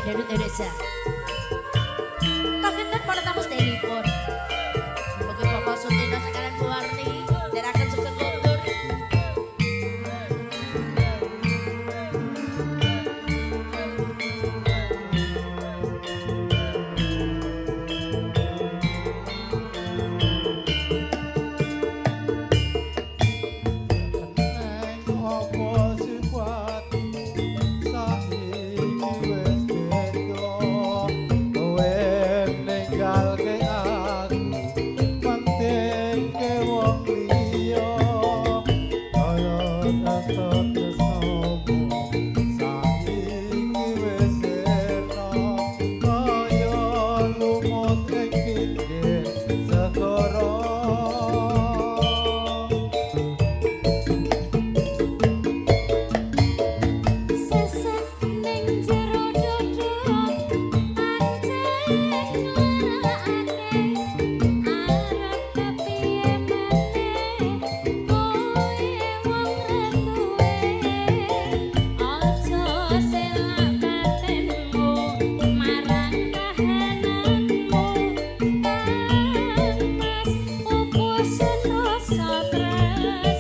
Dangdut Indonesia. Kagenten para tamu sedheripun. Mugi Bapak Sutino sekalian Bu Warni dherekaken sugeng kondur. Apa sifatmu saiki wis beda, kowe ninggalke aku pentingke wong liya, kaya tresno-tresnomu saiki wis sirna, kaya lumut ing pinggir segara. Sesek ning jero dodo pancen nglarakake arep kepiye meneh kowe wong retuwe, aja selak batinmu marang kahananmu kang Mas opo rasa tresnomu.